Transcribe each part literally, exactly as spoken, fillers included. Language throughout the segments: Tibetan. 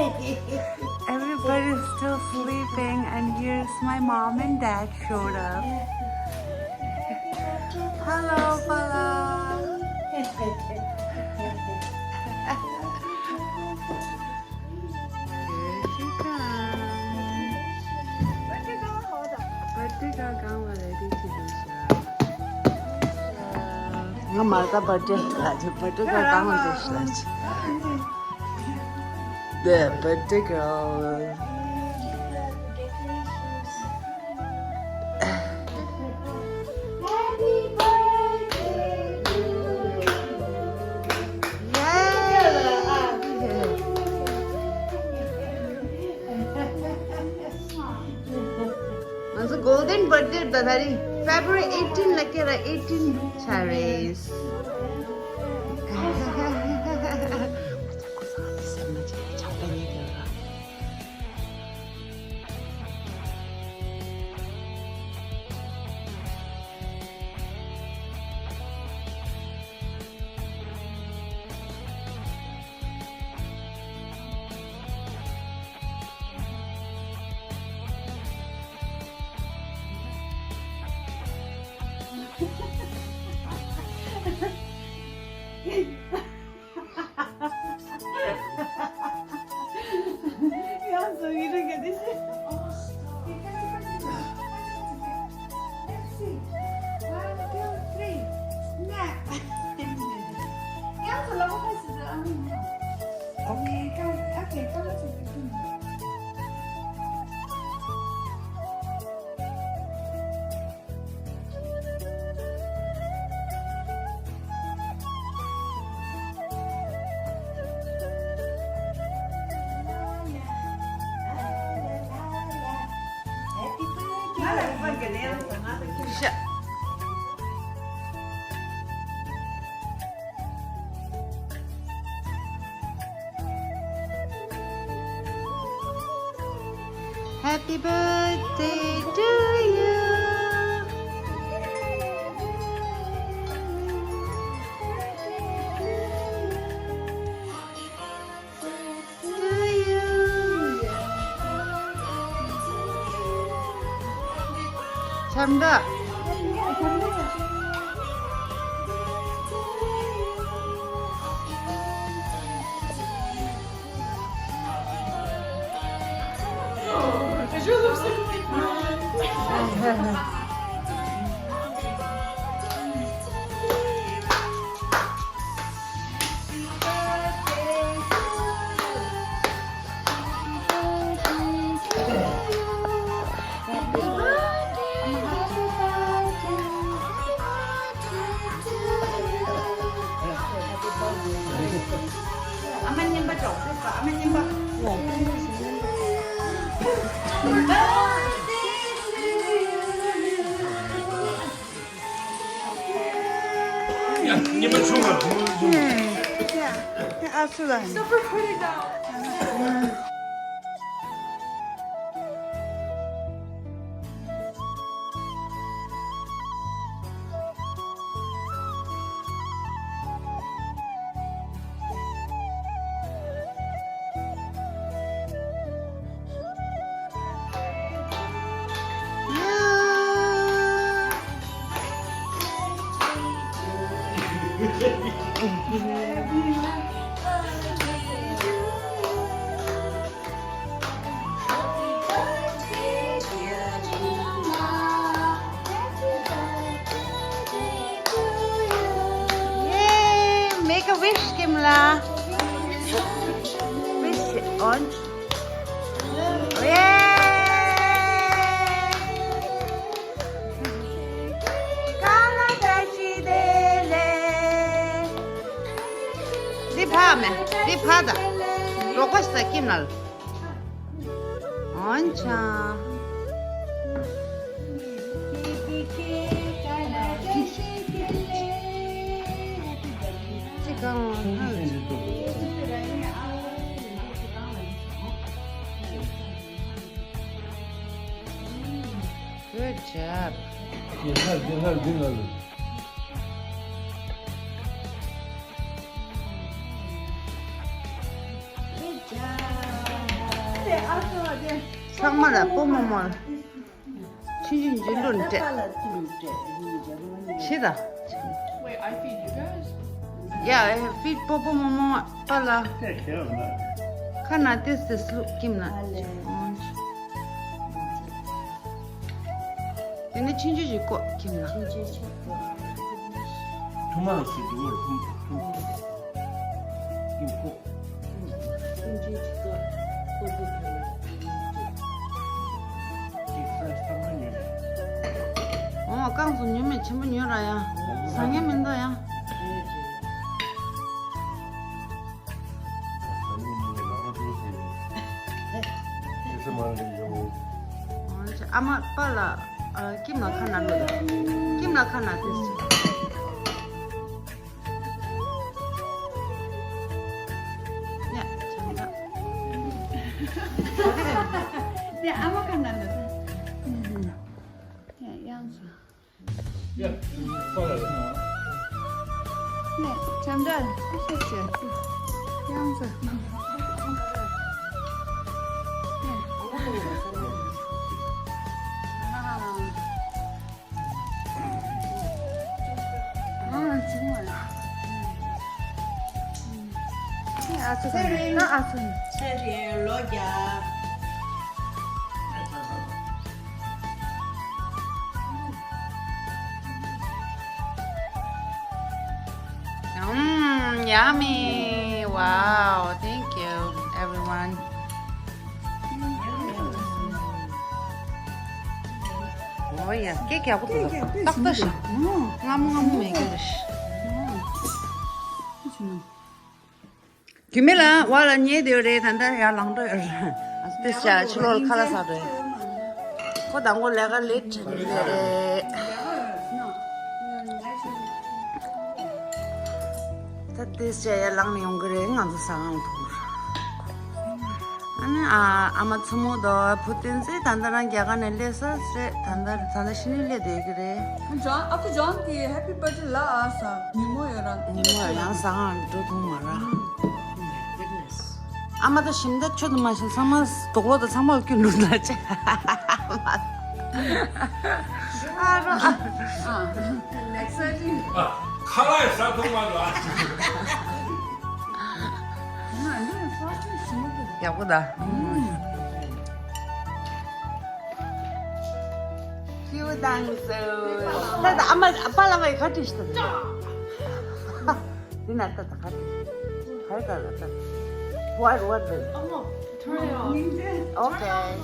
Everybody's still sleeping, and here's my mom and dad showed up. Hello, Bala. Here she comes. Birthday girl གང་ལ་ready བྱེད་དུ་ཤ། ང་མར་ཀ་birthday ལ་ཅིག་birthday girl གང་ལ་འདུག་ཤ་ལ་ཅིག The birthday girl. ང་ཚོ་golden birthday ད་ད་རེས་February eighteen ལ་སྐྱེས་ར་eighteen ཆགས་རེད། ཡང་སོ་ཡི་རིག་གི་དེ་ཤེས། Let's see. One, two, three. ནས། ཡང་སོ་ལ་ཁོ་ཁ་ཤས་ཨ་མི་ནས། Okay. Okay, come on. Happy birthday to you. ཆམ་འདྲ། ཨ་མ་མཉམ་པ་འཇོག་ཨ་མ་མཉམ་པ། ཉི་མ་ཆུང་བ་ཨ་སུ་ལ། Yay! Make a wish, Kimla. Wish on. Yay! འདི་ཕ་མེ། འདི་ཕ་ད། རོགས་པ་ས་ཀི་ནལ། ཨོན་ཆ། ཅི་གང་། Good job. Good job. ཚང་མ་ལ་སྤོ་མོ་མོ་ལ། ཆུང་ཆུང་འཇུ་ལུ་འདྲེ། ཤི་ད། Wait, I feed you guys? Yeah, I feed སྤོ་སྤོ་མོ་མོ་པ་ལ། ཁ་ན་ཏེ་སི་ལུག་ཁྱིམ་ན། དེ་ནས་ཆུང་ཆུང་ཞིག་བཀོག་ཁྱིམ་ན། ཐུ་མ་ཞིག་འདུག་ཐུ་ཐུ་ཁྱིམ་བཀོག་ཨོ་རྐང་སུ་ཉུལ་མེད་ཆེན་པོ་ཉུལ་ར་ཡ། ཟ་ངེ་མི་འདུག་ཡ། ཨ་མ་པ་ལ་ཨ་ཁྱིམ་ལ་ཁ་ན་ལོ། ཁྱིམ་ལ་ཁ་ན་ཏེ་སི། ཡ། བྱམས་པ། ནས་ཨ་མ་ཁ་ན་ལོ། ཡ་ཡང་ཟ། ཡ། ཁོ་ལ་ཡོད་ནོ། ནས་བྱམས་པ། ཁོ་ཤ་ཆེ། ཡང་ཟ། ཨ། ཨ་ཚོ་ད་ཨ་ཚོ་ཚེ་རིང་ལོ་བརྒྱ། Mm, yummy. Wow, thank you, everyone. ཨོ་ཡ། ཀེག་ཡག་པོ་འདུག་ཏག་ཏག་ཞིག་སྔ་མོ་སྔ་མོ་མེད་ཀྱི་རེད། རྒྱུ་མེད་ལ་བ་ལ་ཉལ་དེ་རེད། ད་ལྟ་ཡར་ལངས་འགྲོ་ཡོད་རེད། ཨ་ཏི་ཤ་ཕྱི་ལོགས་ཁ་ལག་ཟ་འགྲོ་ཡོད། ཁོ་དང་པོ་ལས་ཀ་ལེ་ཊི་རེད། ད་ཏི་ཤ་ཡར་ལངས་ནས་ཡོང་གི་རེད། ང་ཚོ་ཟ་ཁང་ཐུག་ཨ་ནི་ཨ་ཨ་མ་མཚོ་མོ་དང་བུ་བསྟན་འཛིན་ད་ལྟ་རང་རྒྱ་གར་ནས་སླེབས་ས་རེད། ད་ལྟ་ད་ལྟ་ཕྱི་ནས་སླེབས་བསྡད་ཀྱི་རེད། ཇོན། ཨ་ཁུ་ཇོན་གྱིས་ཧེ་པི་བར་ཐི་ཌེ་ལབ་ཨ་ཟེར། ཉིན་མོ་ཡོད་ར། ཉིན་མོ་ཡང་ཟ་ཁང་འགྲོ་ཐུབ་མ་ར། ཨ་མ་ད་ཞིམ་ད་ཆོ་དུ་མ་ཞིམ། ཚང་མ་དོག་ལོ་དང་ཚང་མ་ཀུན་འགྲོ་ན་ཆ། ཨ་རོ། ཨ། ཁ་ལག་ཟ་ཐུབ་མ་ར། ཡག་པོ་ད། ཁྱིའུ་དང་སོ། ད་ད་ཨ་མ་ཨ་ཕ་ལ་བའི་ཁ་བྲིས་ཤི་ད། འདི་ན་ད་ད་ཁ་བྲིས། ཧར་ག་ལ་ད། What, what the? Turn it off. Okay.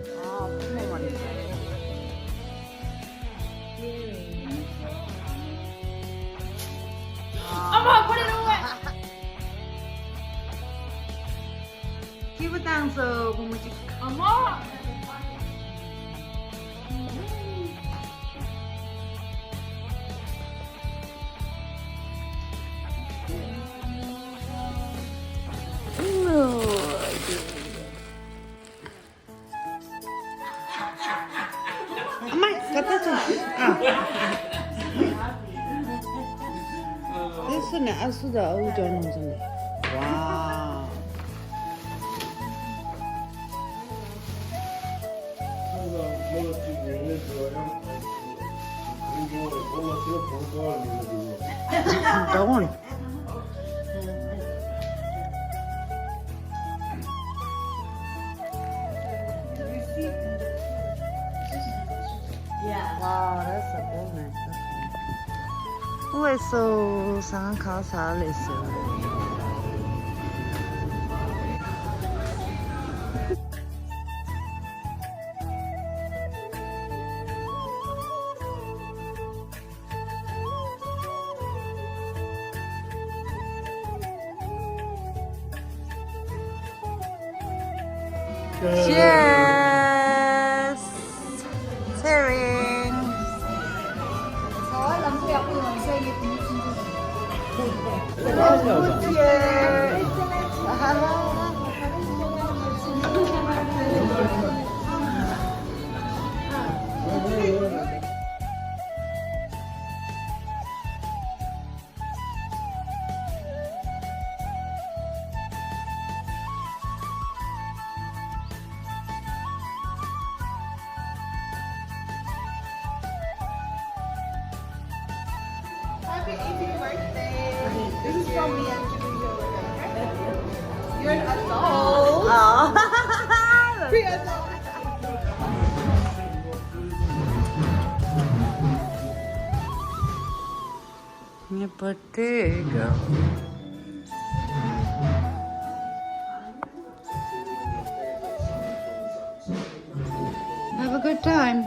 Wow. Wow. Come on, put it away. ཁྱིའུ་དང་སོ་བུ་མོ་གཅིག་ཨ་མ། ཨ་མ་ག་ད་ཚོ། ཨ། དེ་སུ་ནས་ཨ་སུ་དང་ཨ་འུ་ཅག་ནང་ཚོ་ནས། ཝའོ། འདྲ་བོ། Wow, that's a good one. Who is so sang kha sa le so? Cheers! Cheering! Happy eighteenth birthday. This is from me and Julie. You're an adult. Pre-adult. ངའི་བར་ཐི་ཌེ་ག Have a good time.